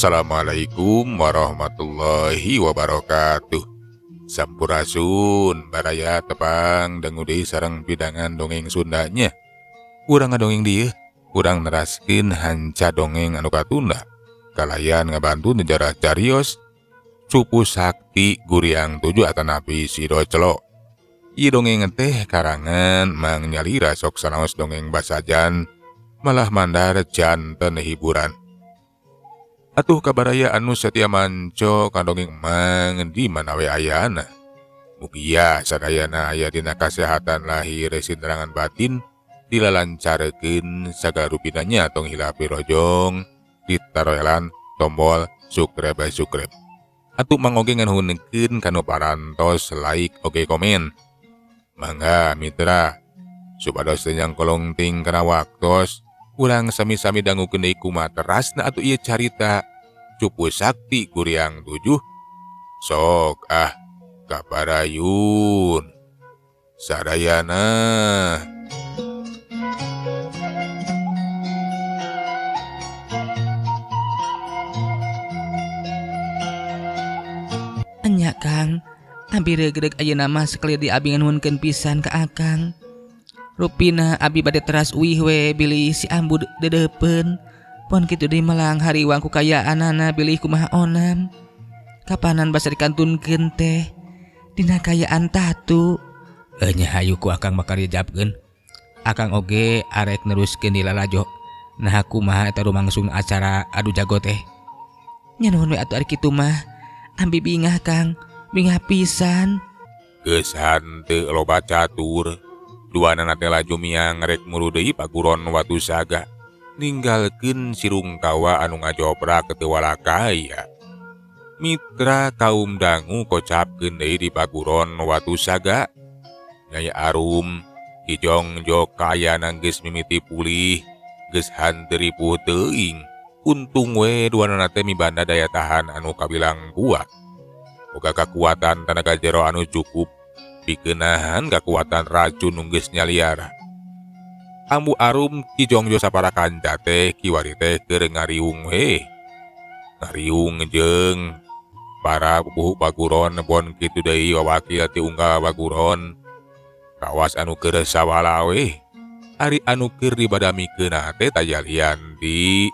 Assalamualaikum warahmatullahi wabarakatuh. Sampurasun baraya tepang dangu deui sareng pidangan dongeng Sundanya. Urang ngadongeng dieu, urang neraskeun hanca dongeng anu katunda. Kalayan ngabantu nejarah carios Cupu Sakti Guriang 7 atanapi Sido Celo. Ieu dongeng teh karangan Mang Nyalira sok sanaos dongeng basajan malah mandar janten hiburan. Atuh kabaraya anu setia manco ka dongeng Mang di mana we ayana. Mugia sadayana aya dina kasehatan lahir sinterangan batin dilalancarkeun sagala rupina nya tong hilap dirojong ditaroelan tombol subscribe subscribe. Atuh Mang oge nganuhunkeun kanu parantos like oge komen. Mangga mitra supados teu nyangkolong ting kana waktos urang sami-sami dangukeun deui kumaha terasna atuh ieu carita Cupu Sakti Guriang 7. Sok ah kaparayun sadayana. Enya Kang, abi regreg ayeuna mah sekali di abi nganuhunkeun pisan ka Akang. Rupina abi bade teras uih we bilih si ambu dedeupeun. Pon kitu deui melang hariwang ku kayaanana bilih kumaha onam. Kapanan basa dikantunkeun teh dina kayaan tatu. Enya hayu ku Akang bakal dijabkeun. Akang oge arek neruskeun di lalajo. Nah kumaha eta rumangsung acara adu jago teh. Nya nuhun we atuh ari kitu mah. Ambi bingah Kang, bingah pisan. Geus hanteu loba catur. Duanana teh laju miang rek muru deui paguron Watu Saga. Ninggalkeun si Rungkawa anu ngajoprak teu walakaya. Mitra kaum dangu kocapkeun deui di paguron Watu Saga. Nyai Arum Ki Jongjo kaayana geus mimiti pulih, geus hanteu ripuh teuing. Untung we duanana teh mibanda daya tahan anu kabilang kuat. Boga kakuatan tanaga jero anu cukup pikeun nahan kakuatan racun nu geus nyaliara. Ambu Arum Ki Jongjo sapara kanca teh kiwari teh keur ngariung we. Ngariung jeung para pupuhu paguron bon kitu deui wawakil ti unggal paguron. Kawas anu keur sawala we. Ari anu keur dibadamikeunna teh tajalian di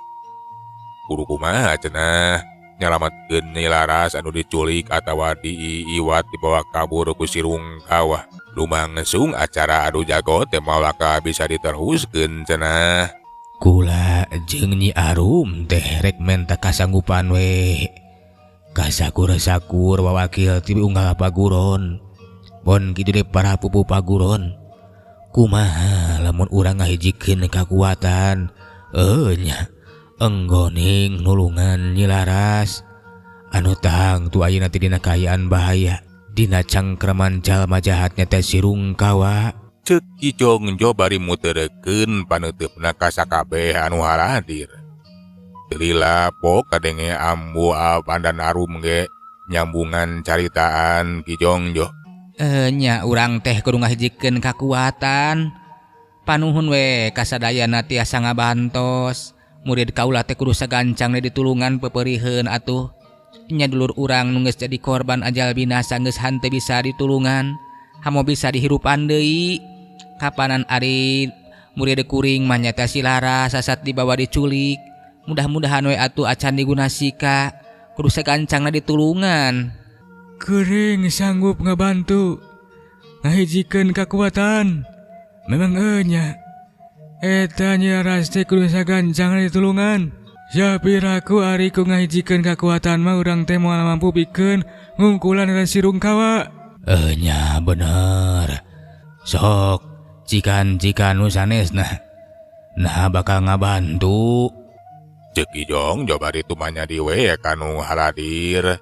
kudu kumaha cenah nyalametkeun Nyi Laras anu diculik atawa diiwat dibawa kabur ku si Rungkawa. Lumangsung acara adu jago teh moal bakal bisa diteruskeun cenah. Kula jeung Nyi Arum teh rek menta kasanggupan we. Kasakur-sakur wawakil ti unggal paguron. Bon kitu deui para pupu paguron. Kumaha lamun urang ngahijikeun kakuatan? Nya. Enggoning nulungan Nyi Laras anu tangtu ayeuna teh dina kaayaan bahaya dina cangkreman jalma jahatnya teh si Rungkawa. Ceuk Ki Jongjo bari muterkeun panuteupna ka sakabeh anu haradir. Teu lila pok kadenge Ambu Pandan Arum ge nyambungan caritaan Ki Jongjo. Nya urang teh kudu ngahijikeun kakuatan. Panuhun we kasadayana tiasa ngabantos. Murid kaula teh kudu sagancang ditulungan peperiheun atuh. Nya dulur urang nu geus jadi korban ajal binasa geus hanteu bisa ditulungan. Hamo bisa dihirupan deui. Kapanan ari murid kuring mah nyata si Laras sasat dibawa diculik. Mudah-mudahan we atuh acan digunasika. Kudu sagancangna ditulungan. Kuring sanggup ngabantu ngahijikeun kakuatan. Memang enya eta Nyi Laras teh kudu sagancangna ditulungan. Sapiraku ari ku ngahijikeun kakuatan mah urang teh moal mampu pikeun ngungkulan eta si Rungkawa. Nya bener. Sok cikan-cikan nu sanesna. Nah bakal ngabantu. Ceuk Ki Jongjo bari tumanya di we kanu haladir.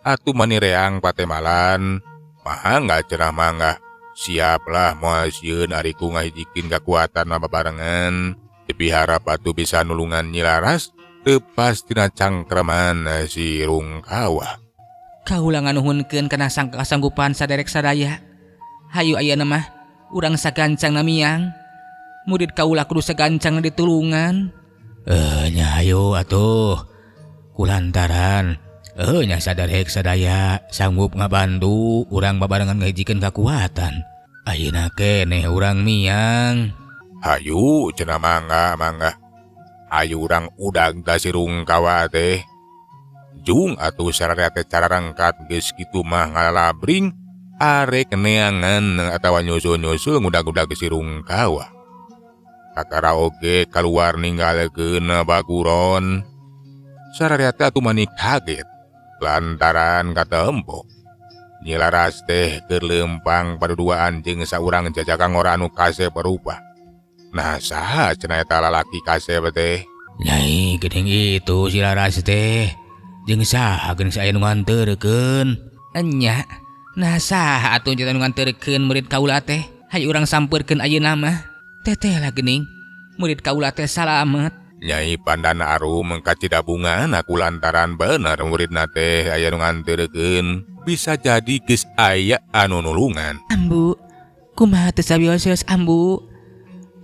Atuh mani reang patemalan. Mangga cenah mangga. Siaplah moal sieun ari ku ngahijikeun kakuatan mah babarengan. Dipiharap atuh bisa nulungan Nyi Laras lepas tina cangkreman si Rungkawa. Kaula nganuhunkeun kana kasanggupan saderek sadaya. Hayu ayeuna mah urang sagancang miang. Murid kaula kudu sagancang ditulungan. Nya hayu atuh. Kulantaran nya saderek sadaya sanggup ngabantu urang babarengan ngahijikeun kakuatan. Ayeuna keneh urang miang. Hayu cenah mangga mangga. Ayu urang udag ka si Rungkawa teh. Jung atuh sararea teh cararangkat geus kitu mah ngalalabring arek neangan atawa nyusul-nyusul ngudag-udag si Rungkawa. Kakara oge kaluar ninggalkeun baguron. Sararea teh atuh mani kaget lantaran katempo. Nyi Laras teh keur leumpang paduduaan jeung saurang jajaka ngora anu kasep rupa. Nah saha cenah eta lalaki kasep teh? Nyai geuning itu si Laras teh. Jeung saha geuning si aya nu nganterkeun? Enya. Nah saha atuh nu nganterkeun murid kaula teh? Hayu urang sampeurkeun ayeuna mah. Teteh lah geuning. Murid kaula teh salamet. Nyai Pandan Arum kacidabungan aku lantaran bener muridna teh aya nu nganterkeun. Bisa jadi geus aya anu nulungan. Ambu, kumaha teh sawios-wios ambu?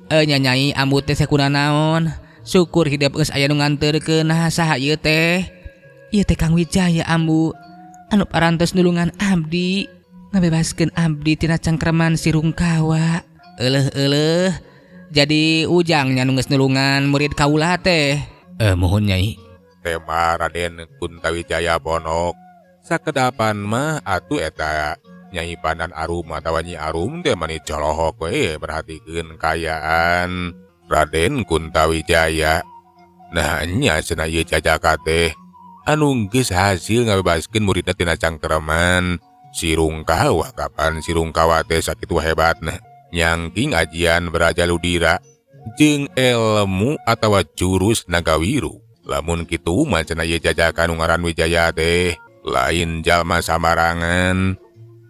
Nya nyai ambu teh sakuna naon? Syukur hidup geus aya nu nganterkeun. Nah saha ieu teh? Ieu teh Kang Wijaya ambu. Anu parantos nulungan abdi, ngabebaskeun abdi tina cangkreman si Rungkawa. Euleuh-euleuh. Jadi ujangnya nu geus nulungan murid kaula teh. Mohon nyai. Tema Raden Kuntawijaya Ponok. Sakedapan mah atuh eta Nyai Pandan Arum atawa Nyi Arum teh mani colohok we perhatikeun kayaan Raden Kuntawijaya. Nah nya cenah ieu jajaka teh anu geus hasil ngabebaskeun muridna tina cangkreman si Rungkawa. Kapan si Rungkawa teh sakitu hebatna nyangking ajian Braja Ludira jeung ilmu atawa jurus Nagawiru. Lamun kitu mah cenah ieu jajaka nu ngaran Wijaya teh lain jalma samarangan.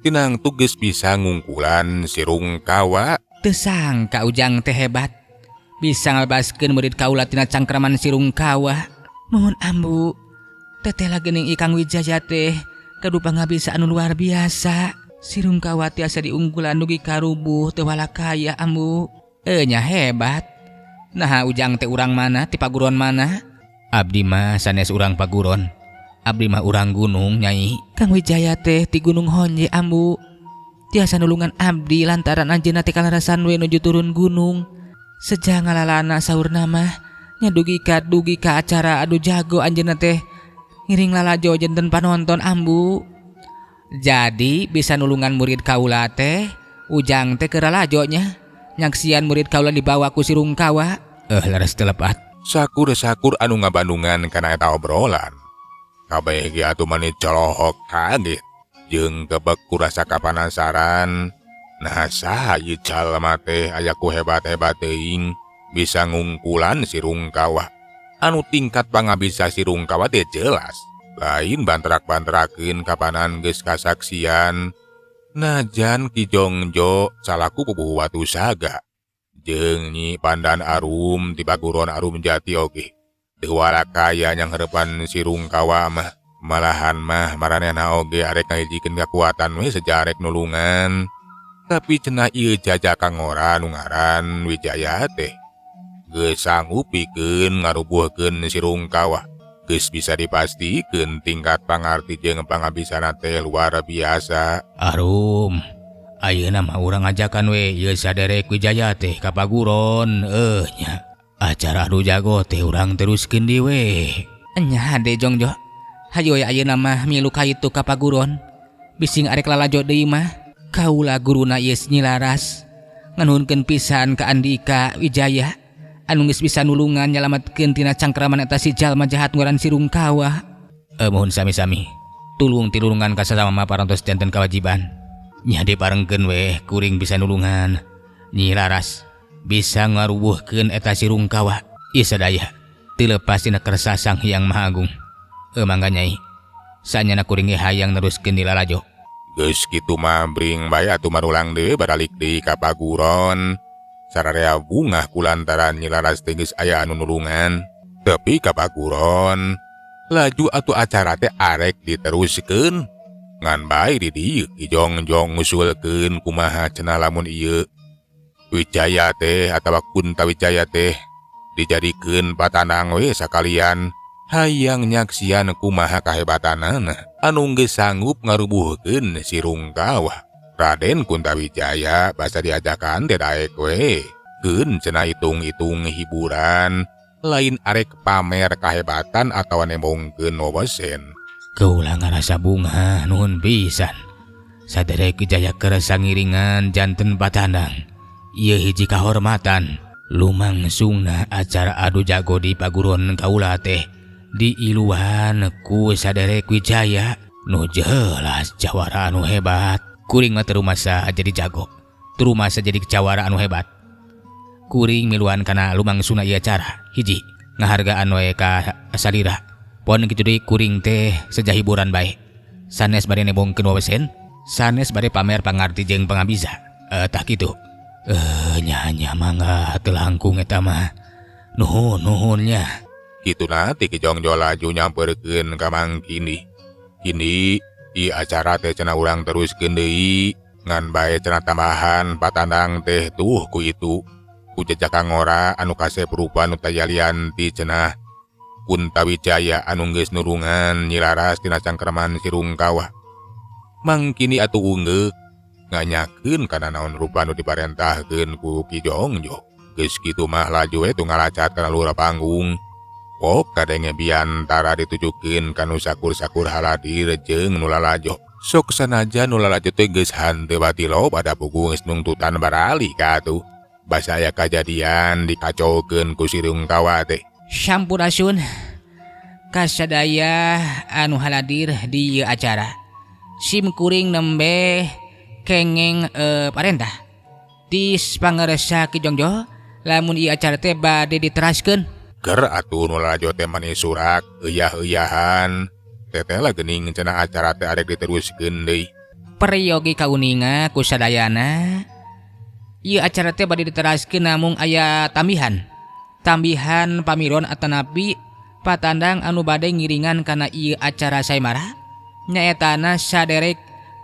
Tinang tugas bisa ngungkulan si Rungkawa. Teu sangka ujang teh hebat bisa ngabebaskeun murid kaula tina cangkraman si Rungkawa. Mohon ambu, teteh lah geuning Kang Wijaya teh kadupa ngabisa anu luar biasa. Si Rungkawa tiasa diunggulan dugi karubuh teu walakaya ambu. Nya hebat. Nah ujang teh urang mana ti paguron mana? Abdi mah sanes urang paguron. Abdi mah urang gunung nyai. Kang Wijaya teh ti Gunung Honje ambu. Tiasa nulungan abdi lantaran anjeunna teh kalarasan we nuju turun gunung. Seja ngalalana saurna mah nya dugi ka acara adu jago anjeunna teh ngiring lalajo janten panonton ambu. Jadi bisa nulungan murid kaula teh ujang teh keur lalajo nya. Nyaksian murid kaula dibawa ku si Rungkawa. Leres teu lepat. Sakur-sakur anu ngabandungan kana eta obrolan. Kabeh ge atuh mani colohok kaget jeung kebek ku rasa kapanasaran. Nah saha ieu jalma teh aya ku hebat-hebat teuing bisa ngungkulan si Rungkawa. Anu tingkat pangabisa si Rungkawa teh jelas. Lain bantrak-bantrakeun kapanan geus kasaksian. Najan Ki Jongjo salaku pupuhu Watu Saga jeung Nyi Pandan Arum ti Paguron Arum Jati oge. Teu walakaya nyanghareupan si Rungkawa mah. Malahan mah maranehna oge arek ngahijikeun kakuatan we seja arek nulungan. Tapi cenah ieu jajaka ngora nu ngaran Wijaya teh geus sanggup pikeun ngarubuhkeun si Rungkawa. Geus bisa dipastikeun tingkat pangarti jeung pangabisana teh luar biasa. Arum, ayeuna mah urang ngajakan we ieu saderek Wijaya teh ka paguron. Nya acara adu jago teh urang teruskeun deui we. Nya hade Jongjo. Hayu we ayeuna mah milu ka itu ka paguron. Bising arek lalajo deui mah. Kaula guruna ieu Nyi Laras nganuhunkeun pisan ka Andika Wijaya anu geus bisa nulungan nyalametkeun tina cangkraman eta si jalma jahat ngaran si Rungkawa. Mohon sami-sami. Tulung tilulungan ka sasama mah parantos janten kawajiban. Nya diparengkeun we kuring bisa nulungan. Nyi Laras bisa ngarubuhkeun eta si Rungkawa. Ieu sadaya teu lepas tina kersa Sang Hyang Maha Agung. Mangga nyai. Sanyana kuring ge hayang neruskeun di lalajo. Geus kitu mah bring bae atuh marulang deui baralik deui ka paguron. Sararea bungah kulantaran Nyi Laras teh geus aya anu nulungan. Tapi ka paguron laju atuh acara teh arek diteruskeun. Ngan bae di dieu Ki Jongjong ngusulkeun kumaha cenah lamun ieu Wijaya teh atawa Kuntawijaya teh dijadikeun patanang we sakalian Hayang nyaksian kumaha kahebatanana anu geus sanggup ngarubuhkeun si Rungkawa. Raden Kuntawijaya basa diajakan teh daek we. Keun cenah hitung-hitung hiburan, lain arek pamer kahebatan atawa nembongkeun wewesen. Kaula ngarasa bungah nuhun pisan. Saderek Wijaya kersa ngiringan janten patandang. Ieu hiji kahormatan. Lumangsungna acara adu jago di paguron kaula teh diiluan ku saderek Wijaya nu jelas jawara anu hebat. Kuring mah teu rumasa jadi jago, teu rumasa jadi jawara anu hebat. Kuring miluan kana lumangsungna ieu acara. Hiji, ngahargaan we ka salira. Pon kitu deui kuring teh seja hiburan bae. Sanes bade nebongkeun wewesen, sanes bade pamer pangarti jeung pangabisa. Tah kitu. Nya mangga teu langkung eta mah. Nuhun nuhun nya. Kituna ti Ki Jongjo laju nyamperkeun ka Mang Kindi. Kindi di acara teh cenah urang teruskeun deui, ngan bae cenah tambahan patandang teh tuh ku itu. Ku jejaka ngora anu kasep rupa nu tayalian ti cenah Kuntawijaya anu geus nurungan Nyi Laras tina cangkerman si Rungkawa. Mang Kindi atuh ungeuk nganyakeun kana naon rupa nu diparentahkeun ku Ki Jongjo. Geus kitu mah laju we teu ngalacat kana luhur panggung. Pok kadenge biantara ditujukeun ka nu sakur-sakur haladir jeung nu lalajo. Sok sanajan nu lalajo teh geus hanteu batilo pada puguh geus nungtutan barali ka atuh. Basa aya kajadian dikacaukeun ku si Rungkawa teh. Sampurasun kasadaya anu haladir di ieu acara. Sim kuring nembe kengeng parentah. Ti pangaresa Ki Jongjo lamun ieu acara teh bade diteraskeun. Ger atuh nu lalajo teh mani surak euy-euyahan. Teteh lah geuning cenah acara teh arek diteruskeun deui. Peryogi kauninga ku sadayana. Ieu acara teh bade diteraskeun namung aya tambihan. Tambihan pamiron atanapi patandang anu bade ngiringan kana ieu acara saemara nyaetana saderek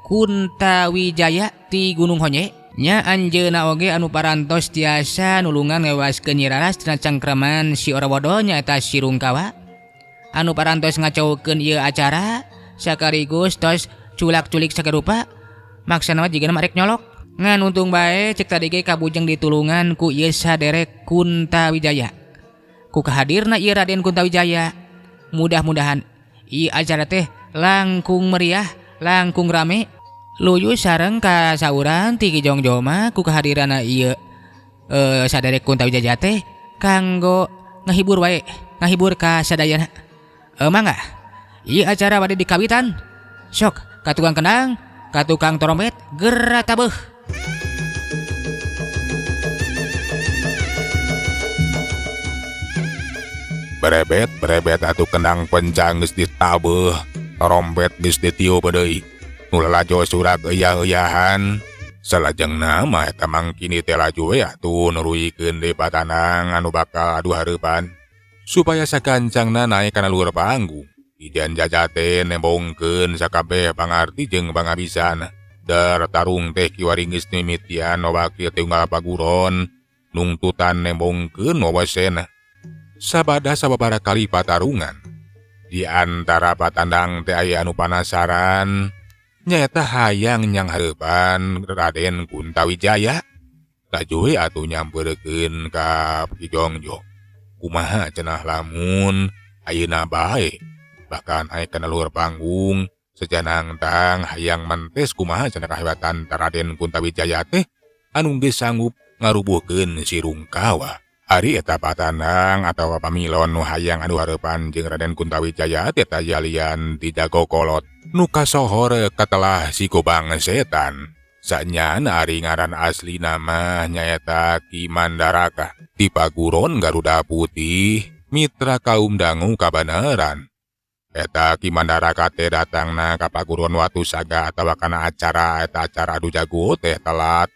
Kuntawijaya ti Gunung Honje. Nya anjeunna oge anu parantos tiasa nulungan ngewaskeun Nyi Laras tina cangkreman si Orowodo nyaeta si Rungkawa anu parantos ngacaukeun ieu acara sakaligus tos culak-culik sagerupa maksana mah jigana arek nyolok. Ngan untung bae cek tadi ge kabujeng ditulungan ku ieu saderek Kuntawijaya. Ku kahadirna ieu Raden Kuntawijaya, mudah-mudahan ieu acara teh langkung meriah, langkung rame, luyu sareng kasauran ti Ki Jongjo mah ku kehadiranna ieu saderek Kuntawijaya teh kanggo ngahibur wae, ngahibur ka sadayana. Mangga ieu acara bade dikawitan. Sok ka tukang kendang, ka tukang trompet, geura tabeuh. Berebet, berebet atuh kendang pencang geus ditabeuh, trompet geus ditiup deui. Nu lalajo surak euy-euyahan. Salajengna mah eta Mang Kindi teh laju we atuh nuruykeun deui patanang anu bakal adu hareupan supaya sagancangna naek kana luhur panggung. Ijan jajate nembongkeun sakabeh pangarti jeung pangabisana. Dar tarung teh kiwari geus mimitian wakil teh unggal paguron nungtutan nembongkeun wewesena. Sabada sababaraha kali patarungan. Di antara patandang teh aya anu panasaran nyaeta hayang nyang hareupan Raden Kuntawijaya. Laju we atuh nyamperkeun ka Ki Jongjo. Kumaha cenah lamun ayeuna bae bahkan aya kana luhur panggung sejanangtang hayang mentes kumaha cenah kahebatan Raden Kuntawijaya teh anu geus sanggup ngarubuhkeun si Rungkawa. Ari eta patandang atawa pamilon nu hayang anu hareupan jeung Raden Kuntawijaya teh tajalian ti jago kolot nu kasohor katelah si Gobang Setan. Sanyana ari ngaran asli nama nyaeta Ki Mandaraka ti paguron Garuda Putih mitra kaum dangu kabaneran. Eta Ki Mandaraka teh datangna ka paguron Watu Saga atawa kana acara eta acara adu jago teh telat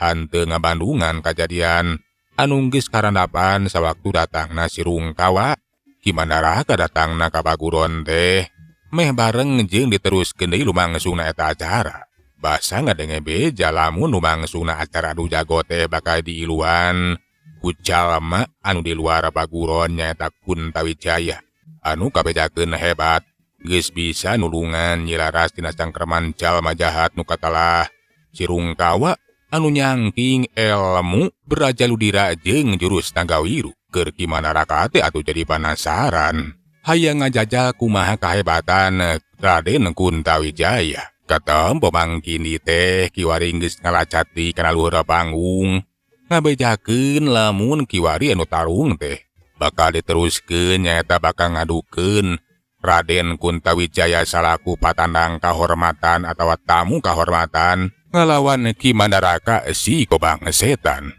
hanteu ngabandungan kajadian anu geus karandapan sawaktu datangna si Rungkawa. Ki Mandaraka datangna ka paguron teh meh bareng jeung diteruskeun deui lumangsungna eta acara. Basa ngadenge beja lamun lumangsungna acara adu jago teh bakal diiluan ku jalma anu di luar paguron nyaeta Kuntawijaya. Anu kabejakeun hebat geus bisa nulungan Nyi Laras tina cangkerman jalma jahat nu katalah Si Rungkawa anu nyangking elmu Braja Ludira jeung jurus Nagawiru. Keur Ki Mandaraka teh atuh jadi panasaran. Hayang ngajajal kumaha kahebatan Raden Kuntawijaya. Katempo mangkini teh kiwari geus ngalacat di kana luhur panggung. Ngabejakeun lamun kiwari anu tarung teh bakal diteruskeun nyaeta bakal ngadukeun Raden Kuntawijaya salaku patandang kahormatan atawa tamu kahormatan ngalawan Ki Mandaraka si Gobang Setan.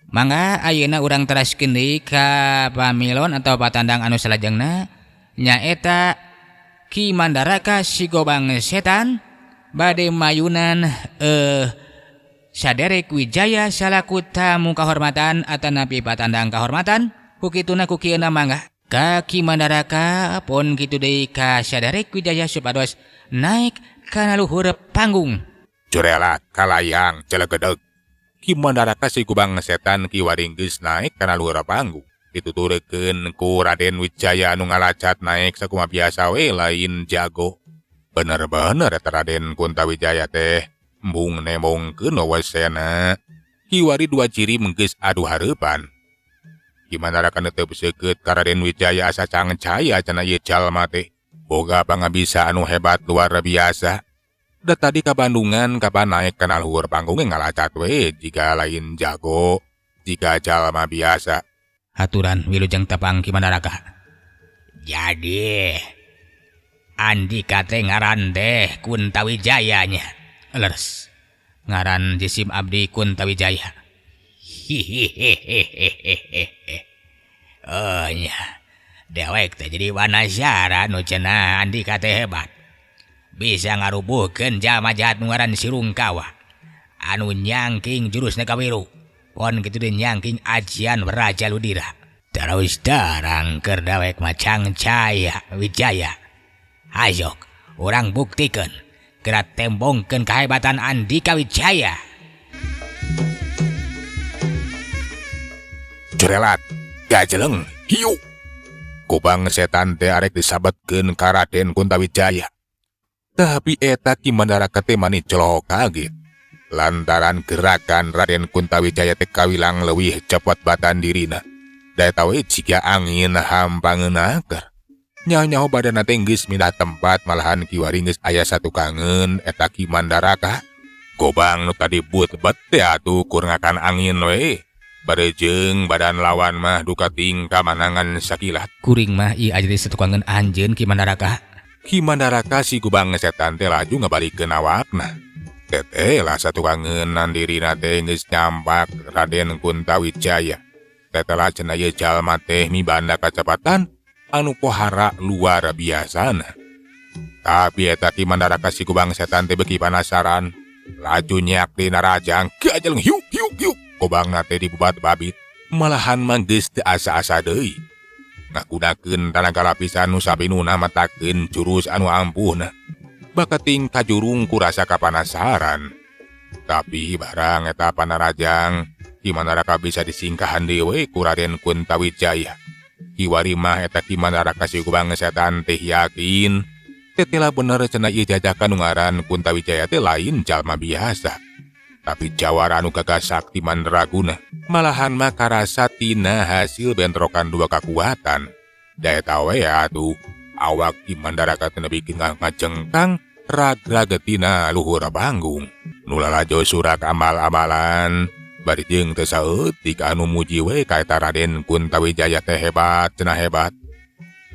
Mangga ayeuna urang teraskeun deui ka pamilon atau patandang anu salajengna nyaeta Ki Mandaraka si Gobang Setan bade mayunan Saderek Wijaya salaku tamu kahormatan atanapi patandang kahormatan ku kituna ku kieuna mangga ka Ki Mandaraka pon kitu deui ka Saderek Wijaya supados naik kana luhur panggung. Jurelat kalayang celegedeg. Ki Mandaraka si Gobang Setan kiwari geus naik kana luhur panggung. Dituturkeun ku Raden Wijaya anu ngalacat naik sakumaha biasa we lain jago. Bener-bener eta Raden Kuntawijaya teh embung nembongkeun wesena. Kiwari dua ciri geus adu hareupan. Ki Mandaraka teu seukeut ka Raden Wijaya asa cangcaya cenah ieu jalma teh. Boga pangabisa anu hebat luar biasa. Da tadi ka Bandungan kapan naik kana luhur panggung ngalacat we jika lain jago, jika jalma biasa. Haturan wilujeng tepang Ki Mandaraka. Jadi Andika teh ngaran teh Kuntawijaya nya. Leres. Ngaran jisim abdi Kuntawijaya. Hihihihihihi. Oh nya. Dewek teh jadi panasaran nu cenah Andika teh hebat. Bisa ngarubuhkeun jalma jahat nu ngaran Si Rungkawa. Anu nyangking jurus Nagawiru. Pon kitu deui nyangking ajian Raja Ludira. Terus terang keur dawek mah cangcaya Wijaya. Hayok urang buktikeun geura tembongkeun kahebatan Andika Wijaya. Jurelat gajeleng hiu. Gobang Setan teh arek disabetkeun ka Raden Kuntawijaya. Tapi eta Ki Mandaraka teh mani celok kaget. Lantaran gerakan Raden Kuntawijaya teh kawilang leuwih cepet batan dirina. Da eta we jiga angin hampangeun akar. Nyaho-nyaho badanna teh geus mindah tempat malahan kiwari geus aya satukangeun eta Ki Mandaraka. Gobang nu tadi but-bet teh atuh kur ngakan angin we. Barejeng badan lawan mah duka tingkah manangan sakilat. Kuring mah ieu aja di satukangeun anjeun Ki Mandaraka. Ki Mandaraka si Gobang Setan teh laju ngabalikeun awakna. Teteh lah satukangeun dirina teh geus nyampak Raden Kuntawijaya. Teteh lah cenah ieu jalma teh mibanda kacepatan anu pohara luar biasana. Tapi eta Ki Mandaraka si Gobang Setan teh beuki panasaran. Laju nyak dina rajang gajeleng hiuk hiuk hiuk. Gobangna teh dibubat babit. Malahan mah geus teu asa-asa deui. Ngagunakeun tanaga lapisan nu sabinuna matakeun jurus anu ampuhna. Bakating kajurung ku rasa kapanasaran. Tapi barang eta panarajang Ki Mandaraka bisa disingkahan deui ku Raden Kuntawijaya. Kiwari mah eta Ki Mandaraka si Gobang Setan teh yakin tetela bener cenah ieu jajakan nu ngaran Kuntawijaya teh lain jalma biasa. Tapi jawara anu gagah sakti mandraguna malahan mah karasa tina hasil bentrokan dua kakuatan. Da eta we atuh awak Ki Mandaraka teh nepi ngajengkang rag-rag tina luhur panggung. Nu lalajo surak amal-amalan bari jeung teu saeutik anu muji we ka eta Raden Kuntawijaya teh hebat cenah hebat.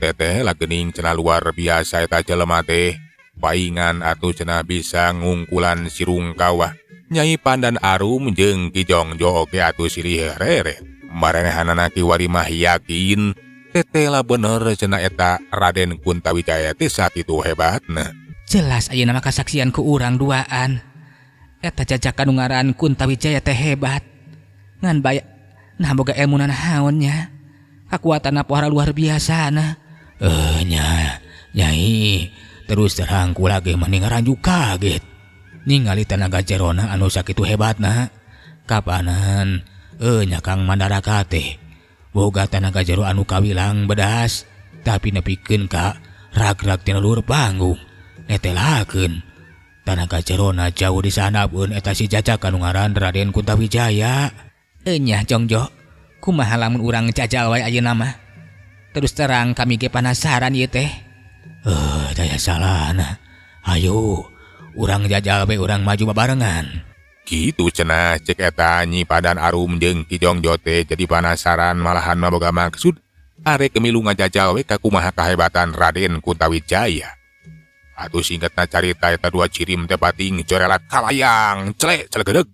Teteh lah geuning cenah luar biasa eta jelema teh. Paingan atuh cenah bisa ngungkulan Si Rungkawa. Nyai Pandan Arum jeung Ki Jongjo oge atuh silih reret. Marenehanana kiwari mah yakin teteh lah bener cenah eta Raden Kuntawijaya teh sakitu hebatna. Jelas ayeuna mah kasaksian ku urang duaan. Eta jajakan nu ngaran Kuntawijaya teh hebat. Ngan baya nah boga elmuna naon nya. Kakuatanna pohara luar biasana. Nya, Nyai, terus terang kula ge mah ningaran kaget. Ningali tanaga jerona anu sakitu hebatna. Kapanan nya Kang Mandaraka teh boga tanaga jero anu kawilang bedas tapi nepikeun ka ragrag tina luhur panggung netelakeun tanaga jerona jauh di sanapeun eta si jajak anu ngaran Raden Kuntawijaya. Enyah Jongjo, kumaha lamun urang jajal wae ayeuna mah? Terus terang kami ge penasaran ieu teh. Daya salahna. Ayo urang jajal we, urang maju babarengan. Gitu cenah cek eta Nyi Padan Arum jeung Ki Jongjo teh jadi panasaran malahan mah boga maksud arek milu ngajajal we ka kumaha kahebatan Raden Kuntawijaya. Atuh singkatna carita eta dua cirim teh pating corelat kalayang celek celegedeg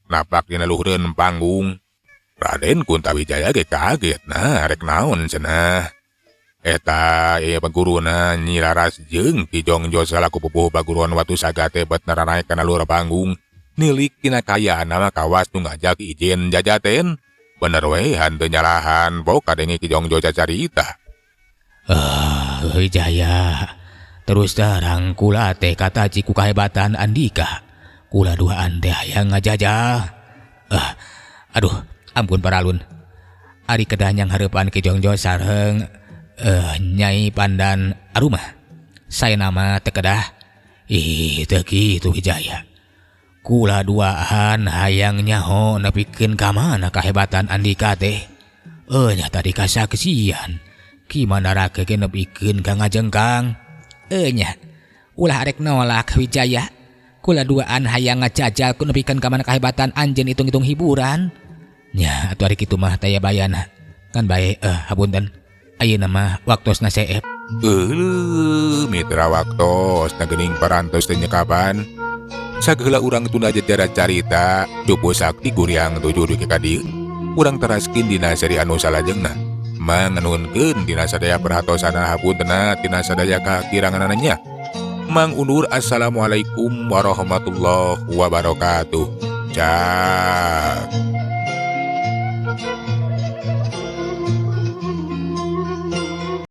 napak dina luhureun panggung. Raden Kuntawijaya ge kaget nah rek naon cenah. Eta ieu paguruna Nyi Laras jeung Ki Jongjo salaku pupuh paguruan Watu Saga teh bet naranaek kana luhur panggung. Nilik tina kayaan mah kawas nu ngajak ijen jajaten. Bener we hanteu nyalahan pok kadenge Ki Jongjo cacarita. Wijaya, terus terang kula teh kata ciku kahebatan andika. Kula duaan teh hayang ngajajal. Aduh, ampun paralun. Ari kedah nyang hareupan Ki Jongjo sareng Nyai Pandan Arumah. Saya nama teu kedah. Ih, teu kitu Wijaya. Kula duaan hayang nyaho nepikeun ka mana kahebatan andika teh. Nya tadi kasaksian. Ki Mandaraka ge nepikeun ka ngajengkang. Nya, ulah arek nolak Wijaya. Kula duaan hayang ngajajal ku nepikeun ka mana kahebatan anjeun hitung-hitung hiburan. Nya atuh ari kitu mah taya bayana. Kan bae hapunten. Ayeuna mah waktosna seep. Euleuh mitra waktosna geuning parantos teh nyekapan. Sageula urang tunda jejara carita Cupu Sakti Guriang 7 dugi ka dieu. Urang teraskeun dina seri anu salajengna. Manganunkeun dina sadaya perhatosana hapuntenna tina sadaya kakiranganana nya. Mang undur, assalamualaikum warahmatullahi wabarakatuh. Cak.